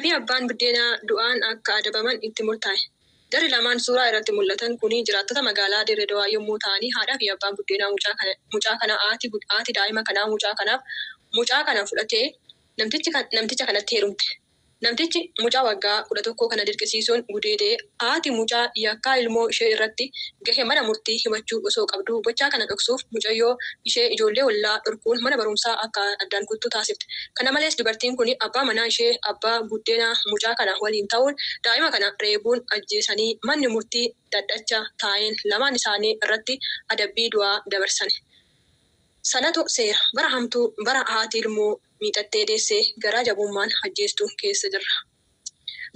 Haadhaa fi abbaan biddeenaa du'aan akka adabaman itti murtaa'e. Jarri lamaan suuraa irratti mul'atan kuni jiraattota magaalaa Dirre Dawaa yommuu ta'ani, haadhaa fi abbaan buddeenaa mucaa kana haati daa'ima kanaa mucaa kanaaf mucaa kana fudhatee namticha kanatti heerumte. Namtichi mucaa waggaa 11 kana dirqisiisuun gudeede. Haati mucaa yakkaa ilmoo ishee irratti gahe mana murtii himachuu osoo qabduu gochaa kana dhoksuuf mucayyoo ishee ijoollee ollaa dhorkuun mana barumsaa akka addaan kuttu taasifte. Kana malees dubartiin kuni abbaa manaa ishee abbaa buddeenaa mucaa kana waliin ta'uun daa'ima kana reebuun ajjeesanii manni murtii dhaddacha taa'een lamaan isaanii irratti adabbii du'aa dabarsani. Sanatu seera. Bara hamtuu, bara haati ilmoo miixattee deesse garaa jabummaan ajjeestu keessa jirra.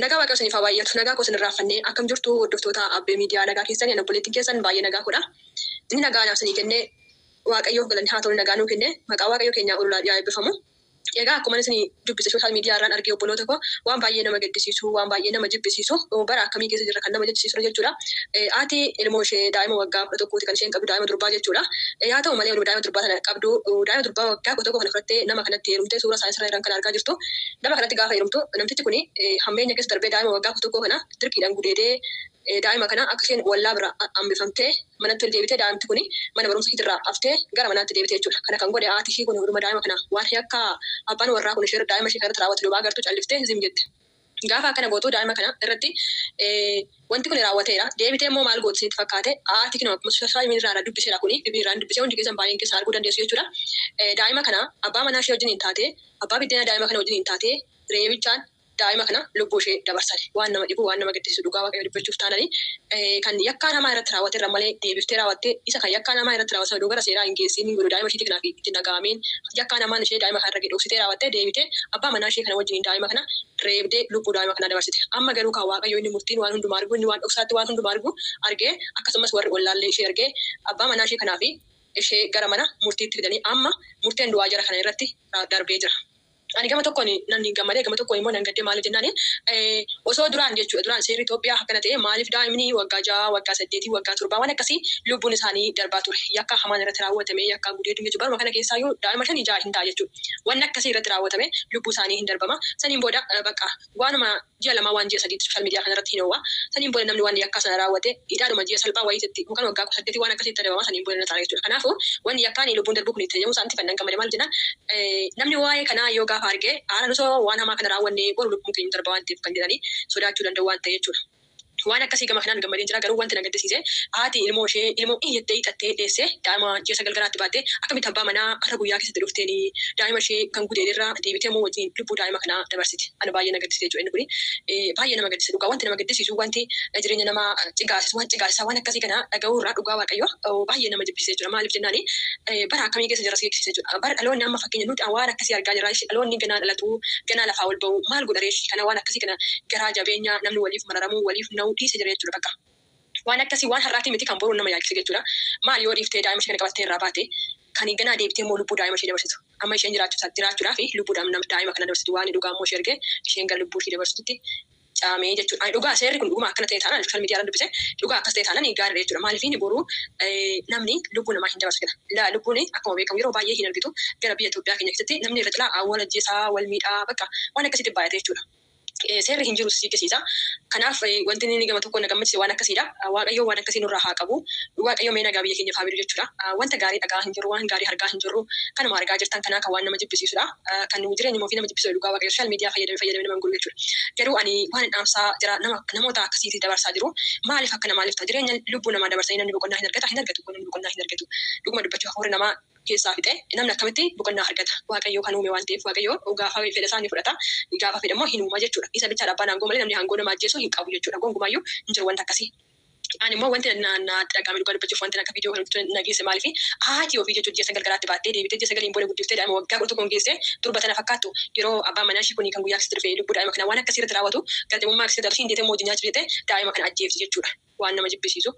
Nagaa Waaqayyoo isiniif haa baay'atu. Nagaa koo isin irraa fannee akkam jirtu hordoftoota Abbee Miidiyaa, nagaa keessanii? Ani obboleettiin keessan baay'ee nagaa koodha. Inni nagaa naaf isinii kenne Waaqayyoof galanni haa ta'u, nagaa nuu kenne, maqaa Waaqayyoo keenyaa ol yaa eebbifamu. Egaa akkuma isin dubbise social media irraan argee, obboloota koo, waan baay'ee nama gaddisiisu, waan baay'ee nama jibbisiisu, bara akkamii keessa jirra kan nama jechisiisudha jechuudha. Haati ilmoo ishee daa'ima waggaa 11ti kan isheen qabdu, daa'ima durbaa jechuudha. Haa ta'u malee daa'ima durbaa sana qabdu, daa'ima durbaa waggaa 11 kana fudhattee nama kanatti heerumtee, suuraa isaa irra kan argaa jirtu. Nama kanatti gaafa heerumtu namtichi kuni hammeenya keessa darbee daa'ima waggaa 11 kana dirqiidhaan gudeedee, daa'ima kana akka isheen wallaa bira hambifamtee manatti ol deebitee, daa'imti kuni mana barumsa ishiitirraa haftee gara manaatti deebite jechuudha. Kana kan godhe haati ishii kun dhuma daa'ima kana waan yakka abbaan warraa kun ishee daa'ima ishee kanarratti raawwatu duubaa agartu calliftee zim jette. Gaafa akkana gootu daa'ima kana irratti wanti kun raawwateera. Deebitee immoo maal gootu isinitti fakkaate? Haati kun akkuma social media irraa dubbiseera, kuni irraan dubbisee hundi keessan baay'een keessan arguu dandeessu jechuudha. Daa'ima kana abbaa manaa ishee wajjin hin taate, abbaa biddeenaa daa'ima kana wajjin hin taate, reebichaan daa'ima kana lubbuu ishee dabarsan. Waan nama dhibu, waan nama gaddisiisu, dhugaa Waaqayyoo dubbachuuf taananii, kan yakkaa namaa irratti raawwate irra malee deebiftee raawwattee isa kan yakkaa namaa irratti raawwatan oduu gara seeraa hin geessiin hin godhu, daa'ima ishiitii kanaaf itti dhaga'ameen yakkaa namaan ishee daa'ima kana irra dhoksitee raawwattee, deebitee abbaa manaa ishee kana wajjin daa'ima kana reebdee lubbuu daa'ima kanaa dabarsite. Amma garuu kan Waaqayyo inni murtiin waan hundumaa argu, inni waan dhoksaatti waan hundumaa argu argee, akkasumas warri ollaallee ishee argee, abbaa manaa ishee kanaa fi ishee gara mana murtiitti fidanii amma murteen du'aa jara kana irratti darbee jira. Ani gama tokkoon nan gammadee, gama tokkoon immoo nan gaddee. Maaliif jennaani, osoo duraan jechuudha, duraan seerri Itoophiyaa akkana ta'e, maaliif daa'imni waggaa 6, waggaa 8, waggaa 7 waan akkasii lubbuun isaanii darbaa ture? Yakka hamaan irratti raawwatame, yakka gudeeduun jechuudha, baruma kana keessaayyuu daa'ima 5 6 hin ta'a jechuudha. Wanni akkasii irratti raawwatame lubbuu isaanii hin darbama. Saniin booda bakka waanuma ji'a 2, waan ji'a 3tti social media kanarratti hin ho'a. Saniin booda namni waan yakkaa sana raawwate hidhaadhuma ji'a salphaa wayiitti yookaan waggaa 18 waan akkasiitti adabama, saniin booda na ta'a jechuudha. Kanaafuu wanni yakkaan lubbuun darbuu kun itti jedhamu isaanitti kan nan gammade. Maal jennaan, namni waa'ee kanaa yoo gaafa arge, haala osoo waan hamaa kana raawwanne boru lubbuun keenya darba waan ta'eef kan jedhanii sodaachuu danda'u waan ta'e jechuudha. Waan akkasii gama kanaan gammadeen jira. Garuu wanti na gaddisiise, haati ilmoo ishee ilmoo iyyattee hiixattee deessee, daa'ima ji'a 9 garaatti baattee, akkamitti abbaa manaa har'a guyyaa keessatti dhufteeni daa'ima ishee kan gudeedirraa deebitee immoo wajjin lubbuu daa'ima kanaa dabarsite? Ani baay'ee na gaddisiise jechuudha. Inni kuni baay'ee nama gaddisiise dhugaa. Wanti nama gaddisiisu, wanti jireenya namaa cigaasisu, waan cigaasisaa waan akkasii kana dhaga'uu irraa, dhugaa Waaqayyo, baay'ee nama jibbisiise jechuudha. Maaliif jennaani, bara akkamii keessa jira si jechuudha. Bara dhaloonni amma fakkeenya nuti waan akkasii argaa jirra. Dhaloonni ganaa dhalatu, ganaa lafaa ol ba'u maal godha reeshi kana? Waan akkasii kana garaa jabeenya, namni waliif mararamuu, waliif na'uu dhiise jira jechuudha bakka. Waan akkasii waan har'aatii miti, kan boruun nama yaachise jechuudha. Maal yoo dhiiftee daa'ima ishee kana qabattee irraa baate, kan ganaa deebitee immoo lubbuu daa'ima ishee dabarsitu? Amma isheen jiraachuudhaaf lubbuu daa'ima kana dabarsitu. Waan dhugaa immoo ishee argee isheen gara lubbuu ishee dabarsitutti caamee jechuudha. Ani dhugaa seerri kun dhuguma akkana ta'e taanaan, social media irra dubbise, dhugaa akkas ta'e taanaan gaariidha jechuudha. Maaliif, inni boruu namni lubbuu namaa hin dabarsu jedha. Lubbuun akkuma beekamu yeroo baay'ee hin argitu. Gara biyya Itoophiyaa keenya keessatti namni irra calaa wal ajjeesaa, wal miidhaa, bakka waan akkasiitti baay'ate jechuudha. Seerri hin jiru siqisiisa. Kanaaf wanti inni gama tokkoon na gammachiise waan akkasiidha. Waaqayyo waan akkasii nurraa haa qabu. Waaqayyo mee nagaa biyya keenyaaf haa fidu jechuudha. Wanta gaarii dhagaa hin jirru, waan gaarii argaa hin jirru. Kanuma argaa jirtan kanaa kan waan nama jibbisiisudha. Kan jireenya ofii nama jibbisiisu, dhugaa Waaqayyo, social media fayyadame fayyadame nama hin godhu jechuudha. Garuu ani waan dhaamsaa jira nama namoota akkasiitii dabarsaa jiru. Maaliif akkana, maaliif ta'a? Jireenya lubbuu namaa dabarsanii namni boqonnaa hin argata, hin argatu, namni boqonnaa hin argatu. Dhuguma dubbachuu hafuurri namaa keessaa fixe namni akkamitti boqonnaa argata? Waaqayyo kan uume waan ta'eef, Waaqayyo gaafa fedha isaa ni fudhata, gaafa fedha immoo hin uuma jechuudha. Isa bichaadha abbaan aangoo malee namni aangoo nama ajjeesu hin qabu jechuudha. Gonkumaayyuu hin jiru wanta akkasii. Ani immoo wanti naatti dhaga'ame, dhugaa dubbachuuf, wanti akka viidiyoo kana na geesse maaliif, haati ofii jechuun ji'a 9 garaatti baattee, deebitee ji'a 9n booda guddiftee daa'ima waggaa 11 geesse durba tana fakkaattu, yeroo abbaan manaa ishii kun kan guyyaa keessatti dhufe lubbuu daa'ima kana waan akkasii irratti raawwatu, garjabummaa akkasii irratti, ishiin deetee immoo hojii nyaachuuf jettee daa'ima kana ajjeefti jechuudha. Waan nama jibbisiisu,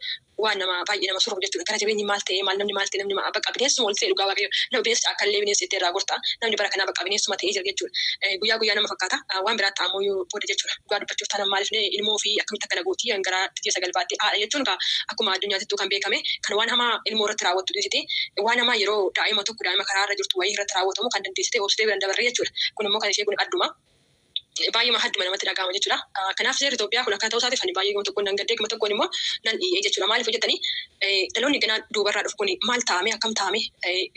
waan nama baay'ee nama surru jechuudha. Gara jabeenyi maal ta'e, maal namni, maal ta'e namni? Bakka bineensuma ol ta'e, dhugaa Waaqayyo, nama bineensa akkallee bineensa itti irraa gorta. Namni bara kanaa bakka bineensuma ta'ee jira jechuudha. Guyyaa guyyaa nama fakkaata. Waan biraatti ammoo booda jechuudha. Dhugaa dubbachuuf taanaan, maaliif ilmoo fi akkamitti akkana gooti garaa ji'a 9 baattee? Haadha jechuun akkuma addunyaatittuu kan beekame kan waan hamaa ilmoo irratti raawwattu dhiisiti, waan hamaa yeroo daa'ima tokko, daa'ima karaa irra jirtu wayii irratti raawwatamu kan dandeessite obsitee bira dabarre jechuudha. Kun immoo kan ishee kun adduma. Baay'ee hadduma namatti dhaga'ama jechuudha. Kanaaf seerri Itoophiyaa kun akka ta'uu isaatiif ani baay'ee gama tokkoon nan gaddee, gama tokkoon immoo nan dhi'ee jechuudha. Maaliif hojjetanii dhaloonni ganaa duubarraa dhufu kun maal taa'ame, akkam taa'ame?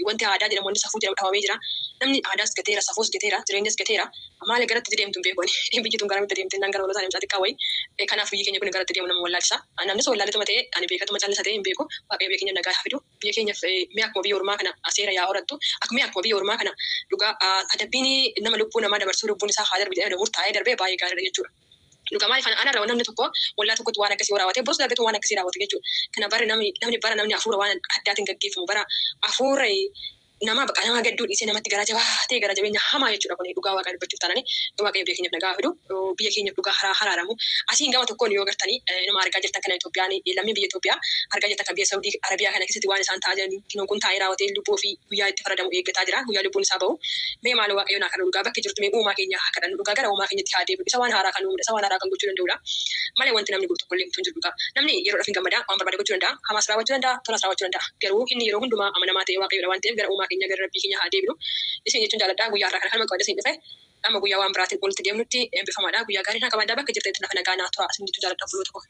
Wanti aadaa jedhamu, wanti safuu jedhamu dhabamee jira. Namni aadaas gateera, safuus gateera, jireenyas gateera. Maali garatti deemtu hin beeku ani. Biyyi tun garamitti deemte nan gara walootaa deemsaa xiqqaa wayii. Kanaaf biyyi keenya kun garatti deemu nama wallaalchisa. Namnis wallaaletuma ta'ee ani beekatuma callisa ta'ee hin beeku. Waaqayyo biyya keenya nagaa haa fidu. Biyya keenyaaf mi'a akkuma biyya ormaa kana seera yaa horattu. Akkuma akkuma biyya ormaa kana dhugaa adabbiin nama lubbuu namaa dabarsuu lubbuun isaa haa darbu jedhamee murtaa'ee darbee baay'ee gaariidha jechuudha. Dhugaa maaliif anarra namni tokko wallaa tokkotti waan akkasii raawwate, borus darbeetu waan akkasii raawwate jechuudha. Kana bara namni bara namni hafuura waan addaatiin gaggeeffamu, bara hafuura nama baqa nama gadduu dhiisee namatti gara jabaatee gara jabeenya hamaa jechuudha. Kun dhugaa Waaqaa dubbachuuf taanani Waaqayyo biyya keenyaaf nagaa fidu, biyya keenyaaf dhugaa haraaramu. Asiin gama tokkoon yoo gartanii nama argaa jirtan kana, Itoophiyaan lammii biyya Itoophiyaa argaa jirtan kan biyya Saudii Arabiyaa kana keessatti waan isaan ta'aa jiran kun taa'ee raawwatee lubbuu ofii guyyaa itti faradamu eeggataa jira, guyyaa lubbuun isaa bahu. Mee maal Waaqayyo naa kana dhugaa bakki jirtu mee uumaa keenya haa kadhannu, dhugaa gara uumaa keenyatti haa deebi'u. Isa waan haaraa kan uumudha, isa waan haaraa kan gochuu danda'udha malee wanti namni godhu tokko illee hin jiru. Dhugaa namni yeroodhaaf hin gammada, waan barbaade gochuu danda'a, hamaas raawwachuu danda'a, tolas raawwachuu danda'a, garuu inni yeroo hundumaa amanamaa ta'e Waaqayyoodha waan ta'eef gara uumaa keenya, gara Rabbii keenya haa deebinu isin jechuun jaaladha. Guyyaa har'aa kana kanuma qabadhe isin dhufe. Amma guyyaa waan biraatiin walitti deemnutti eebbifamaadha. Guyyaa gaarii naa qabaadhaa, bakka jirtanitti lafa nagaa naa tura isin jechuu jaaladha, obboloota koo.